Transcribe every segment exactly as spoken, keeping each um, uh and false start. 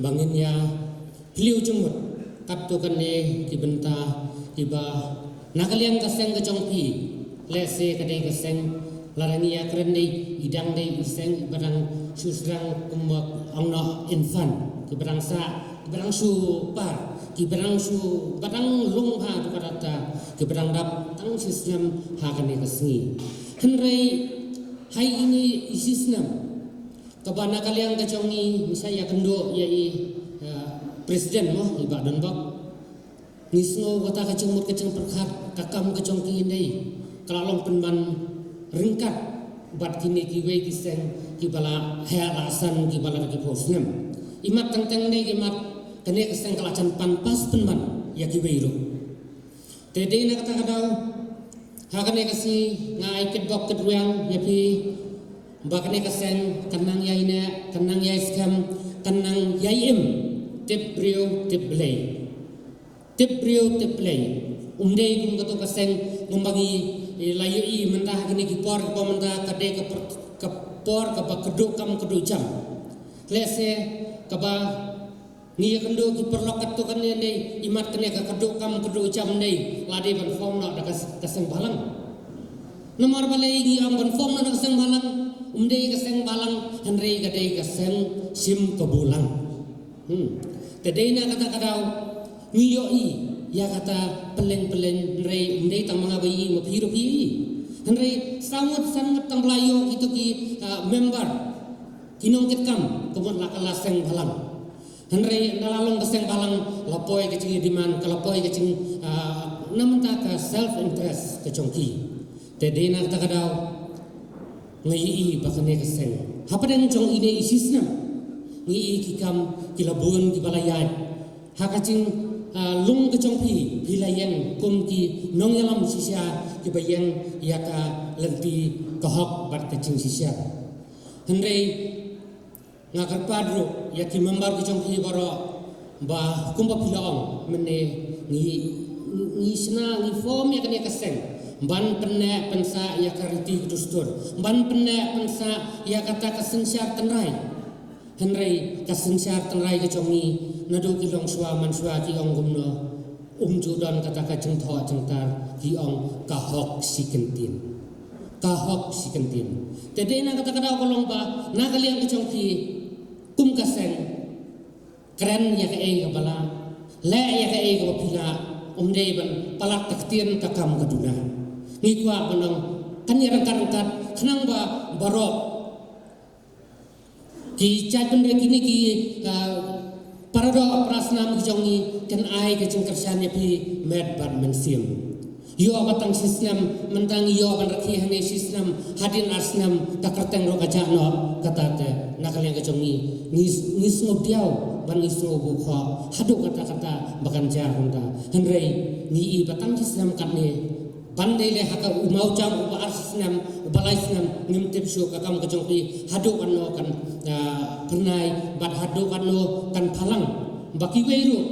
Ba ngin ïa phylliew jingmut katto katne ki bynta kiba na ka liang ka seng ka jong phi, lehse ka dei ka seng, lada ngi ïa kren dei, i dang dei i seng iba dang shu sdang kum ba ong noh infant, kiba dang sah, kiba dang shu par, kiba dang shu, ba dang lung ha, duka data, kiba dang dap tang shi snem ha kane ka sngi. Hynrei ha ine i shi snem kaba na ka liang ka jong ngi, ngi sa ïa kynduh ïa i, eh, president mo, i Bah Donbok. Ngi sngew kata ka jingmut ka jingpyrkhat, ka kam ka jong ki hynrei ka la long pynban ryngkat bad kine kiwei ki seng kiba la heh la san, kiba la da ki phew snem. I mat teng teng ne ki mat, kane ka seng ka la jan pan pass pynban ïa kiwei ruh. Te dei na kata ka daw, ha kane ka sngi nga ai kitbok kitrwiang ïa phi ba kane ka seng kan nang ïai neh, kan nang ïai skhem, kan nang ïai im. Tip briew tip Blei. Tip briew tip Blei. Um dei kum kato ka seng kumba ngi, eh, la ïohi mynta ha kine ki por kiba mynta, ka dei ka por, ka por kaba kduh kam kduh jam. Lehse kaba ngi ïa kynduh ki paralok katto katne, i mat kane ka kduh kam kduh jam ne la dei ban form noh da ka, ka seng bhalang. Namar balei ngi ong ban form noh da ka seng bhalang? Um dei ka seng bhalang, hynrei ka dei ka seng shim ka bulang. Hmm. Te dei na kata ka daw ngi ïohi ïa kata pylleng pylleng, hynrei um dei tang ma nga ba ïohi, ma phi ruh phi ïohi. Hynrei saw ngut san ngut tang ba la ïoh kito ki, ah, member, ki nongkitkam, ka mut la ka la seng bhalang. Hynrei na la long ka seng bhalang, la poi ka jingdemand, ka la poi ka jing, ah, na mynta ka self interest ka jong ki. Te dei na kata ka daw ngi ïohi ba kane ka seng, hapdeng jong ine i shi snem, ngi ïohi ki kam ki la bun kiba la ïaid. Ha ka jing, ah, lung ka jong phi, phi la ïeng kum ki nongïalam shisha kiba ïeng ïa ka lynti ka hok bad ka jingshisha. Hynrei nga kyrpad ruh ïa ki member ki jong phi baroh ba kumba phi la ong mynne, ngi, ngi shna, ngi form ïa kane ka seng ban pynneh pynsah ïa ka riti ka dustur, ban pynneh pynsah ïa kata ka synshar tynrai. Hynrei ka synshar tynrai ka jong ngi, naduh ki longshuwa manshuwa ki ong kumno, um ju don kata ka jingthoh jingtar, ki ong ka hok shi kyntien. Ka hok shi kyntien. Te dei na kata ka daw ka long ba na ka liang ka jong phi kum ka seng, kren ïa kaei kaba lah, leh ïa kaei kaba phi lah, um dei ban palat ka ktien ka kam ka duna. Ngi kwah ban ong kan ïa ryngkat ryngkat khnang ba baroh ki jaitbynriew kine ki, ah, paradoh parasnam ki jong ngi, kan ai ka jingkyrshan ïa phi met bad mynsiem. Ïoh ba tang shi snem, mynta ngi ïoh ban rakhe hangne shi snem, hadien ar snem ka kyrteng ruh ka jah noh, kata te na ka liang ka jong ngi, ngi, ngi sngewdiaw bad ngi sngewbha haduh katta katta ba kan jia kumta. Hynrei ngi i ba tang shi snem katne, ban dei leh ha ka u mawjam uba ar snem, uba lai snem, ngim tip shuh ka kam ka jong phi haduh katno kan, ah, phyrnai bad haduh katno kan phalang. Ba kiwei ruh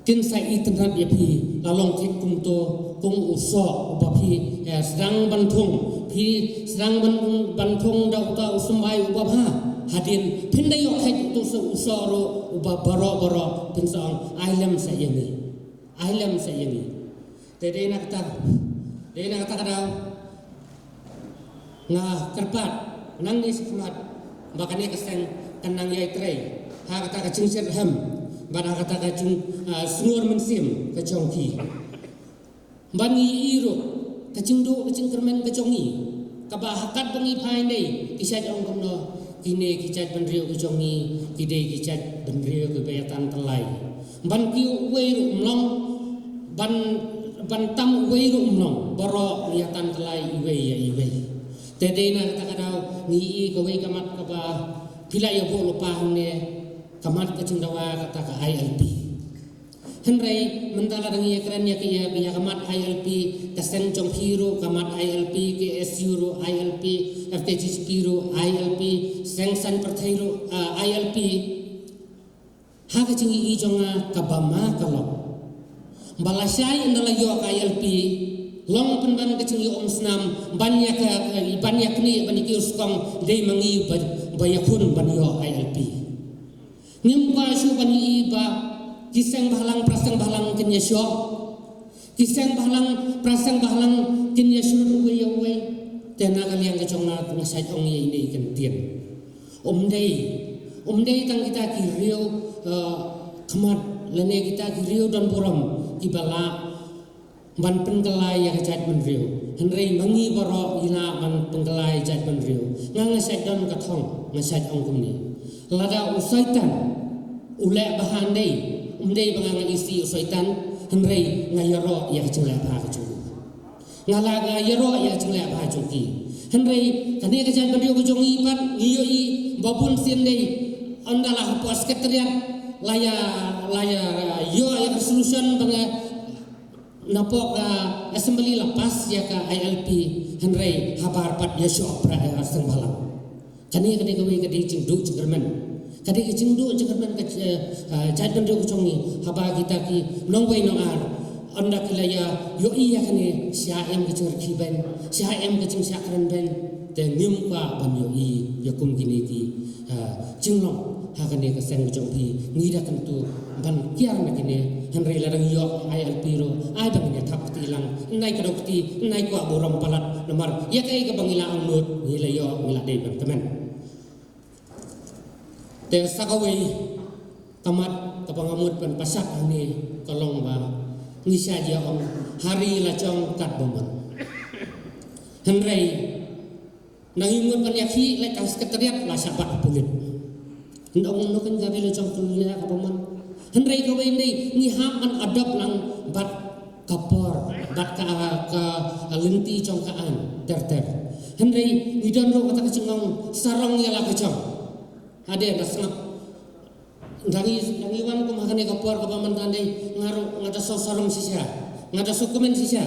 kin sa itynnad ïa phi, la long thik kumto, kum u soh uba phi, eh, sdang ban thung, phi sdang ban, ban thung da uta u symbai uba bha. Hadien phin da ïoh kheit uto u soh ruh uba baroh baroh, phin sa ong ai lem sa ïa ngi. Ai lem sa ïa ngi. Te dei na kata, dei na kata ka daw nga kyrpad nangne shakhmat ba kane ka seng kan nang ïai trei ha kata ka jingshitrhem bad ha kata ka jing, ah, sngur mynsiem ka jong ki. Ban ngi i ruh ka jingduh ka jingkyrmen ka jong ngi, kaba ha katba ngi phai nei ki shait ong kumno, kine ki jaitbynriew ki jong ngi ki dei ki jaitbynriew kiba ïa tan tyllai. Ban kiew uwei ruh um long, ban, ban tam uwei ruh um long, baroh ngi ïa tan tyllai iwei ïa iwei. Te dei na kata ka daw ngi i kawei ka mat kaba phi la ïa buh lypa hangne, ka mat ka jingdawa kata ka I L P. Hynrei mynta la dang ïa kren ïa ka, ïa ka mat I L P, ka seng jong phi ruh ka mat I L P, K S U ruh I L P, F K G G P ruh I L P, seng saiñ pyrthei ruh, ah, I L P. Ha ka jingïohi jong nga kaba ma ka long ba lashai ynda la ïoh ka I L P, long pynban ka jingïoh umsnam ban ïa ka, ban ïa knieh ban ïa kiew skong, dei ma ngi ba, ba ïakhun ban ïoh I L P. i ba ki seng bhalang, pra seng bhalang kin ïa shoh. Ki seng bhalang, pra seng bhalang kin ïa shrut uwei ïa uwei. Te na ka liang ka jong nga nga shait ong ïa ine i kyntien. Um dei, um dei tang kita ki riew, eh, khmat, lane kita ki riew don burom, ki ba lah ban pynkylla ïa ka jaitbynriew. Hynrei ma ngi baroh ngi lah ban pynkylla ïa ka jaitbynriew. Nga nga shait don ka thong, nga shait ong kumne. Lada u Soitan u leh bha, hynrei um dei ba nga nga isih u Soitan, hynrei nga ïaroh ïa ka jingleh bha ka jong u. Nga lah nga ïaroh ïa ka jingleh bha jong ki. Hynrei kane ka jaitbynriew ka jong ngi pat ngi ïohi ba bun sien dei, ynda la hapoh Secretariat la ïa, la ïa ïoh ïa ka resolution ba nga napoh ka Assembly la pass ïa ka I L P, hynrei habar pat ïa shoh pra ïa seng bhalang. Kane ka dei kawei ka dei jingduh jingkyrmen. Ka dei ka jingduh jingkyrmen ka, eh, eh, jaitbynriew ka jong ngi, haba kita ki nongwei nongar, ynda ki la ïa ïohi ïa kane, sha em ka jingrkhie beiñ, sha em ka jingshah kren beiñ, te ngim kwah ban ïohi ïa kum kine ki, eh, jinglong ha kane ka seng ka jong phi. Ngi da kyntu ban kiar na kine, hynrei lada ngi ïoh I L P ruh, ai ba ngin ïa thap kti lang, nai ka dok kti, nai kwah burom palat, namar ïa kaei kaba ngi la angnud, ngi la ïoh, ngi la dei ban kmen. Te sa kawei ka mat kaba nga mut ban pynshai hangne ka long ba ngi shait ïa ong ha ri la jong kat ba mon. Hynrei nang ïa mut ban ïa khih leh ka Secretariat la shah bat ha pulit. Nda ong no kan ka ri la jong ka ri la ka ba mon. Hynrei kawei ngi hap ban adopt lang bad ka por, bad ka, ka lynti jong ka aiñ ter ter. Hynrei ngi don ruh kata ka jingong sarong ïa la ka jong. Hadien da sngap. Ngi, ngi wan kum ha kane ka por kaba mynta dei nga ruh nga da sngewsarong shisha. Nga da sngewkmen shisha.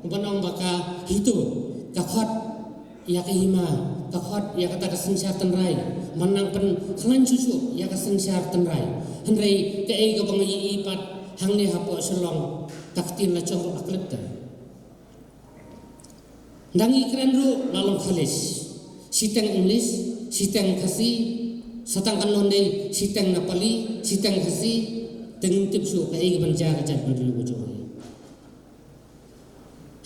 Ban ong ba ka HITO ka khot ïa ka hima, ka khot ïa kata ka synshar tynrai. Ban nang pynkhlaiñ shuh shuh ïa ka synshar tynrai. Hynrei kaei kaba nga ïohi pat hangne hapoh Shillong, ka ktien la jong ruh la klet te. Nda ngi kren ruh la long khalis. Shiteng English, shiteng Khasi, sa tang kan long dei shiteng Nepali, shiteng Khasi, te ngim tip shuh kaei kaban jia ka jaitbynriew ka jong ngi.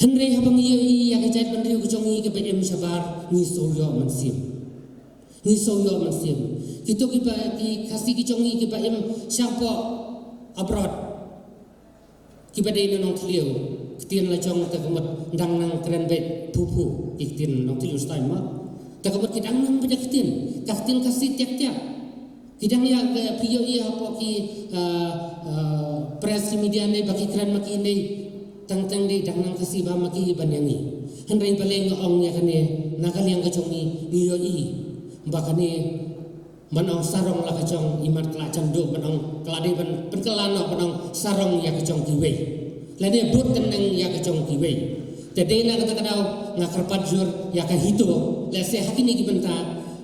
Hynrei haba ngi ïohi ïa ka jaitbynriew ka jong ngi kaba im shabar, ngi sngew ïoh mynsiem. Ngi sngew ïoh mynsiem. Kito kiba, ki Khasi ki jong ngi kiba im shapoh abroad, kiba dei na Nongthylliew, ktien la jong te ka mut dang nang kren beit phu phu, ki ktien Nongthylliew style mo. Te ka mut ki dang nang beit ktien, ka ktien Khasi tiak tiak. Ki dang ïa, ka phi ïohi hapoh ki, ah, ah, press, ki media ne ba ki kren ma ki ne, tang tang dei dang nang Khasi bha ma ki ban ïa ngi. Hynrei balei nga ong ïa kane, na ka liang ka jong ngi ngi ïohi ba kane ban ong sarong la ka jong i mat ka la jan duh, ban ong ka la dei ban pynkylla noh ban ong sarong ïa ka jong kiwei. Lane bud tyneng ïa ka jong kiwei. Te dei na kata ka daw nga kyrpad jur ïa ka HITO, lehse ha kine ki bynta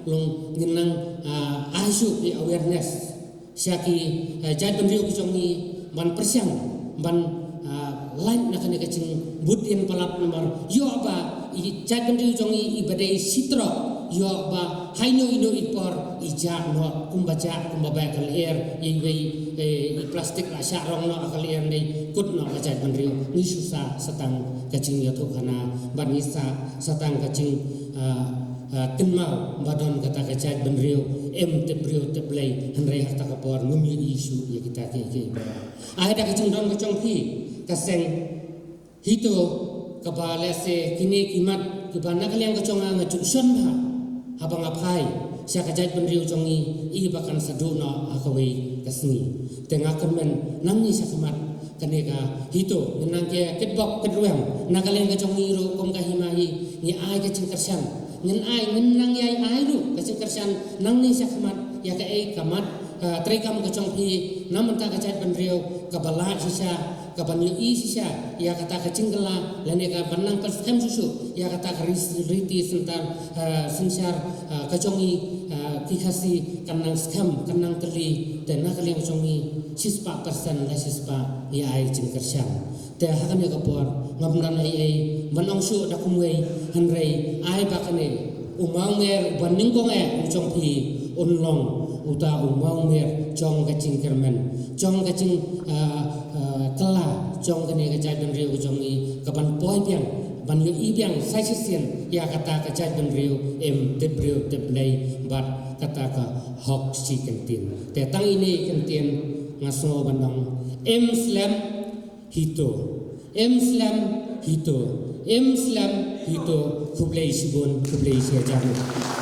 long ngin nang, ah, ai shuh ki awareness sha ki, eh, jaitbynriew ka jong ngi ban pyrshang ban, ah, lait na kane ka jingbud ïeng palat namar ïoh ba i jaitbynriew jong ngi iba dei shi trok, ïoh ba ha ino ino i por i jah noh kumba jah kumba beh ka lyer, iwei, eh, i plastik la shah rong noh ha ka lyer ne kut noh ka jaitbynriew. Ngi shu sah sa tang ka jingïathuhkhana bad ngi sah sa tang ka jing, ah, ah, kynmaw ba don kata ka jaitbynriew, em tip briew tip Blei, hynrei ha kata ka por ngim ïohi shuh ïa kita kiei kiei baroh. Ai da ka jingdon ka jong phi ka seng HITO kaba lehse kine ki mat kiba na ka liang ka jong nga nga ju shon bha haba nga phai sha ka jaitbynriew jong ngi, i ba kan sa duh noh ha kawei ka sngi. Te nga kyrmen nangne sha khmat kane ka HITO ngin nang ïa kitbok kitrwiang, na ka liang ka jong ngi ruh kum ka hima hi ngi ai ka jingkyrshan. Ngin ai, ngin nang ïa ai ruh ka jingkyrshan nangne sha khmat ïa kaei ka mat, ah, treikam ka jong phi na bynta ka jaitbynriew kaba lah shisha, kaban ïohi shisha ïa kata ka jingkylla lane kaban nang pynskhem shuh shuh ïa kata ka ris-, riti syntar, eh, synshar, eh, ka jong ngi, eh, ki Khasi kan nang skhem, kan nang tylli, te na ka liang jong ngi shispah persen la shispah ngi ai jingkyrshan. Te ha kane ka por ngam don ei ei ban ong shuh da kumwei, hynrei ai ba kane u mawmer uba nyngkong eh u jong phi un long Uta u mawmer jong ka jingkyrmen, jong ka jing, ah, ah, kylla jong kane ka jaitbynriew ka jong ngi, ka ban poi biang, ban ïohi biang sa shisien ïa kata ka jaitbynriew, em tip briew tip Blei bad kata ka hok shi kyntien. Te tang ine i kyntien nga sngew ban ong: Im slem hi to, im slem hi to, im slem hi to. Khublei shibun, khublei shihajar.